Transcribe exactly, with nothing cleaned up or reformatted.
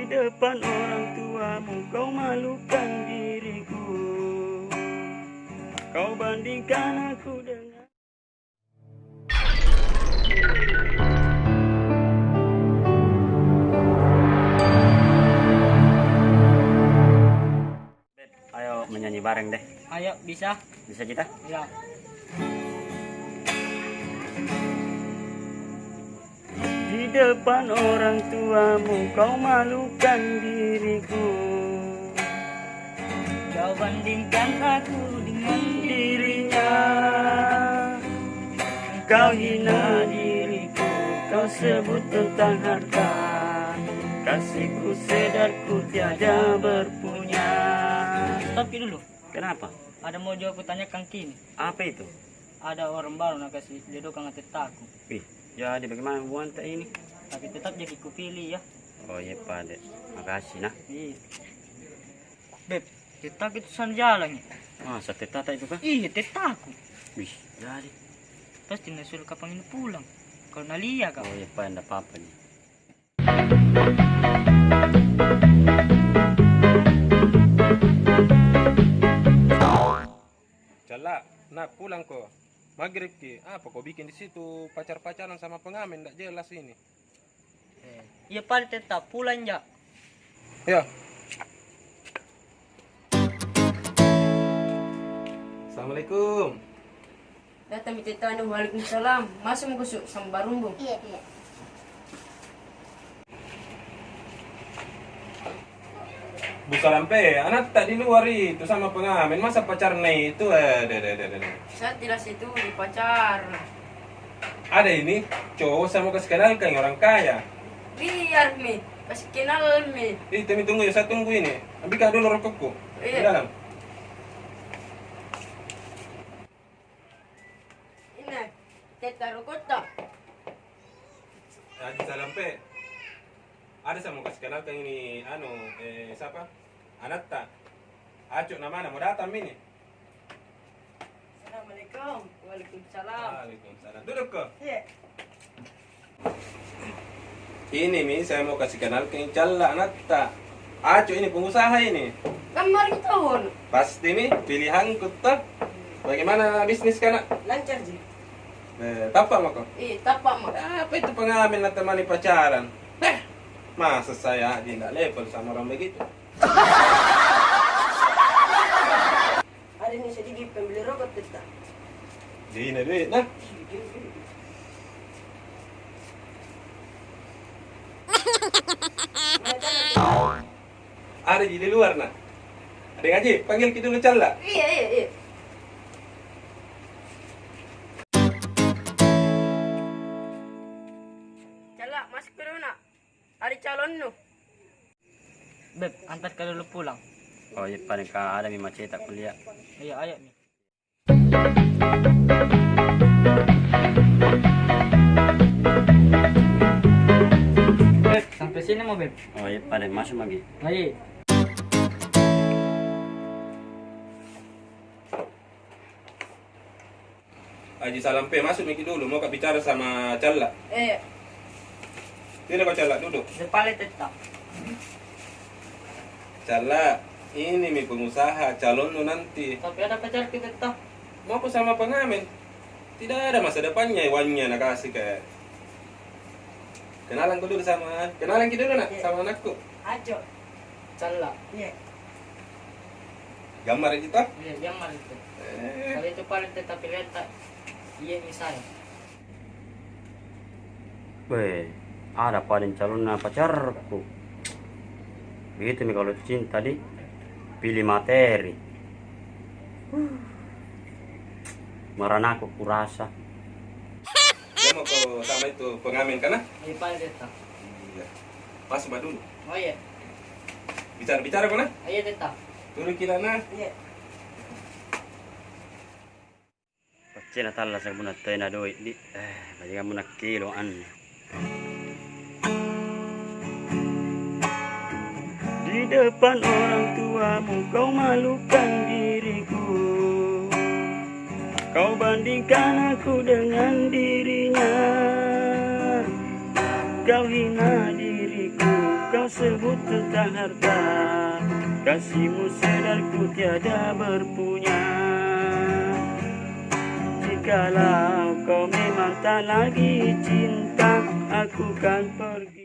Depan orang tuamu kau malukan diriku. Kau bandingkan aku dengan Beb, ayo menyanyi bareng deh. Ayo, bisa. Bisa kita? Ya. Di depan orang tuamu kau malukan diriku. Kau bandingkan aku dengan dirinya. Kau hina diriku, kau sebut tentang harta. Kasihku sedar ku tiada berpunya. Stop dulu. Kenapa? Ada mau juga kutanyakan ki ini. Apa itu? Ada orang baru na kasih jodohkan tetaku. Ih, jadi bagaimana hubungan ta ini? Tapi tetap jadi kupilih ya. Oh iya pade. Makasih nah. Iya. Beb, tetaku itu sana jalan ya. Masa tetata itu kah? Iya, tetaku. Wih, jadi. Pasti na suruh kapang ini pulang. Kalau na lia kau. Oh iya pade, ndak apa-apa nih. Calla, nak pulang ko. Maghrib ki, apa kau bikin di situ pacar-pacaran sama pengamen ndak jelas ini? Eh, iya pale tetap pulang ja. Iya. Assalamualaikum. Datang mi teta anu. Waalaikumsalam. Masuk mako, Su, sama barumbu. Iya, iya. Bu Salampe, anatta di luar itu sama pengamen, masa pacarna itu, eh, deh, deh, deh, deh, deh. Saya tidak setuju pacar. Ada ini cowok, saya mau kasih kenalkan orang kaya. Biar mi, kasih kenal mi. Ih, temi tunggu ya, saya tunggu ini. Ambilkan dulu rokokku. Iya. Di dalam. Ini, teta rokokta. Haji Salampe. Ada saya mau kasih kenalkan ini, anu, eh, siapa? Anatta. Acok namana, mau datang mi ini. Assalamualaikum. Waalaikumsalam. Waalaikumsalam. Duduk ko. Iya. Ini mi, saya mau kasih kenalkan Calla, anatta. Acok ini pengusaha ini. Gammar kita, Won. Pasti mi, pilihanku toh. Bagaimana bisnis ka, Nak? Lancar ji. Eh, tapa mako? Iya, tapa mako. Apa itu pengamen na temani pacaran? Eh, masa saya aja ndak level sama orang begitu? Ada ni sedikit pembeli rokok, teta. Jadi na duit nah. Ada ji di luar nah. Ada ngaji, panggil ki dulu Calla. Iya, iya, iya. Calla, masuk ki dulu, Nak. Ada calonnu. Beb, antar ka dulu pulang. Oh iya, paling ka ada mi macet tak kuliah. Iya, ayo mi. Beb, sampai sini mau, Beb. Oh iya, paling masuk lagi. Ayo. Haji Salampe, masuk mi ki dulu, mau ka bicara sama Calla. Eh. Sini ko Calla, duduk. Depan le tetap. Calla, ini mi pengusaha, calonnu nanti. Tapi ada pacarku tetap. Mau ko sama pengamen? Tidak ada masa depannya, iwannya na kasih kayak. Kenalan ko dulu sama, kenalan ki dulu, Nak, iya, sama anakku. Aco. Calla. Iya. Gammar itu? Iya, gammar itu. Eh. Kalau itu paling tetap lihat tak? Iya, misalnya. Weh, ada paling calonna pacarku. Begitu mi kalau cinta di, pilih materi. Marah naku kurasa. Dia mau ko sama itu pengamen ka, nah? Iya, paling tetap. Iya. Pas ba dulu. Oh iya. Bicara-bicara ko, nah? Iya, tetap. Turun ki, nah. Iya. Paccena tallasa muna toena doik di. Eh, bajingan muna kilo anne. Di depan orang tuamu kau malukan diriku. Kau bandingkan aku dengan dirinya. Kau hina diriku, Kau sebut tentang harta, kasihmu sedarku tiada berpunya. Jikalau kau memang tak lagi cinta, aku kan pergi.